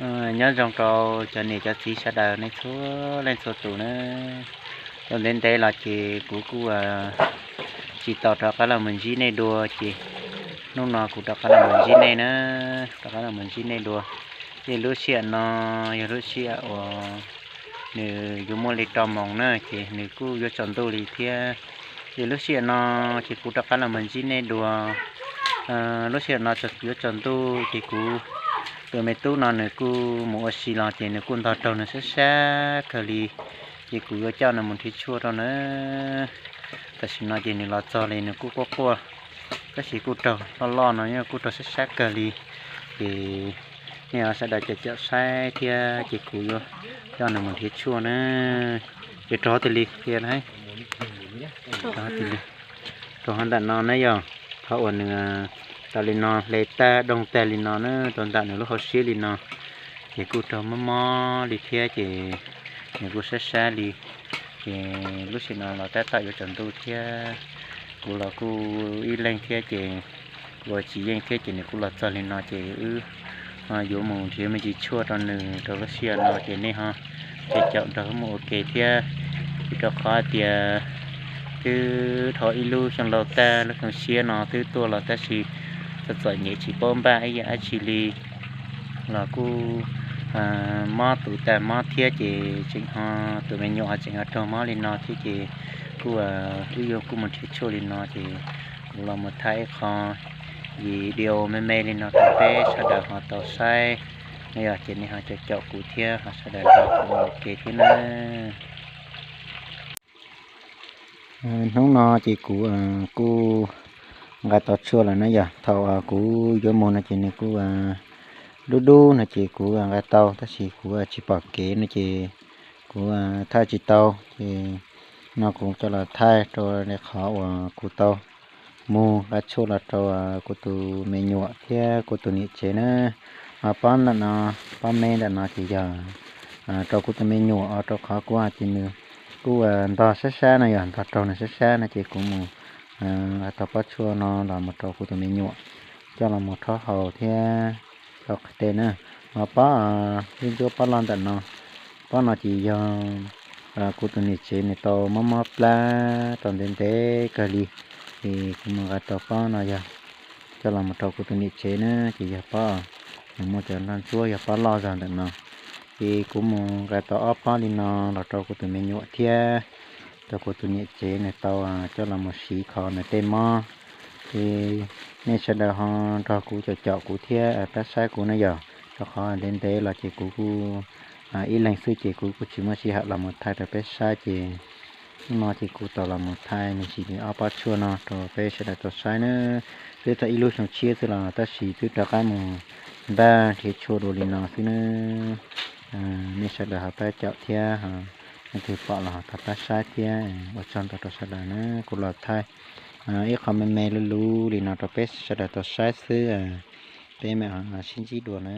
Nyob zoo rau cov niam cov txiv sawv daws nej txhua leej txhua tus na. Tau ntev ntev los ces kuv kuj tsis tau rov qab los mus ntsib nej dua ces hnub no kuv rov qab los mus ntsib nej na, rov qab los mus ntsib nej dua. Ces lub sij hawm no yog lub sij hawm uas nws yuav muaj li rau moos na ces nws kuj yuav tsaus ntuj li thiab. Ces lub sij hawm no ces kuv rov qab los mus ntsib nej dua. Lub sij hawm no yuav tsaus ntuj ces kuv tus me tub no nws kuj mus ua si los ces nws kuj ntog raug nws sab sab kawg li. Ces kuv yuav coj nws mus nrhiav tshuaj rau na. Tam sim no ces nws los txog li nws kuj quaj quaj, tab sis kuj raug loj loj no kuj raug sab sab kawg li. Ces nej sawv daws caum caum saib thiab ces kuv yuav coj nws mus nrhiav tshuaj na. Ces rau tiag li, rau tiag li, rau hauv ntawm no na yog, qhov uas nws tau li no hle tag doog tag li no na, rau ntawm nws lub hauv siab li no. Ces kuj raug mob mob li thiab ces nws kuj sab sab li. Ces lub sij hawm no los tab tom yuav tsaus ntuj thiab, kuv los kuj ib leeg thiab ces kuv tsis yeej thiab ces nws kuj los txog li no ces wb yuav mus nrhiav me ntsis tshuaj rau nws rau lub sij hawm no ces nej ho caum caum nrog wb mus ua ke thiab. Vim rau qhov tias twb dhau ib lub xyoo laus tag, lub xyoo tshiab no twb tuaj los tab sis txom txom nyem tsis paub npaj ib yam dab tsi li, los kuj mob tus tag mob thiab ces tseem ho tus me nyuam ho tseem ho raug mob li no thiab ces kuj wb yuav kuj mus nrhiav tshuaj li no ces kuv los mus thaij ib qho video me me li no rau peb sawv daws ho tau saib. No yog ces nej ho caum caum kuv thiab ho sawv daws nrog kuv mus ua ke thiab na. Hnub no ces kuv kuj nqa tau tshuaj lawm na yog, thaum kuv yuav mus no ces nws kuj dub dub no ces kuv nqa tau tab sis kuv tsis pom kev no ces kuv thaij tsis tau ces no kuv coj los thaij rau li qhov uas kuv tau mus nqa tshuaj los rau kuv tus me nyuam thiab kuv tus niam tsev na. Ho pob ntawm no, pob me ntawm no ces yog rau kuv tus me nyuam, rau qhov kuv hais tias nws kuj ntog sab sab no, yog ntog raug nws sab sab no ces kuv mus nqa tau pob tshuaj no los mus rau kuv tus me nyuam coj los mus rhaub haus thiab rau qhov tej na. Ho pob ntsuab ntsuab pob loj ntawm no, pob no ces yog kuv tus niam tsev nws tau mob mob plab tau ntev ntev kawg li, ces kuv mus nqa tau pob no yog coj los mus rau kuv tus niam tsev na, ces yog pob nws muaj cov nroj ntsuab yog pob loj zog ntawm no. Ces kuv mus nqa tau ob pob li no los rau kuv tus me nyuam thiab rau kuv tus niam tsev nws tau coj los mus siv kho nws tej mob. Ces nej sawv daws ho nrog kuv caum caum kuv thiab pab saib kuv na yog, rau qhov ntev ntev los ces kuv kuj ib leeg xwb ces kuv kuj tsis muaj sij hawm los mus thaij rau peb saib ces hnub no ces kuv tau los mus thaij me ntsis li ob pob tshuaj no rau peb sawv daws tau saib na. Twb tau ib lub xyoo tshiab xwb los tab sis twb rov qab mus npaj nrhiav tshuaj dua li no xwb na. Nej sawv daws ho pab caum thiab, leej twg pom los ho thov pab saib thiab. Ua tsaug ntau rau sawv daws na, kuv los thaij ib qho me me luv luv li no rau peb sawv daws tau saib xwb. Peb mam sib ntsib dua na.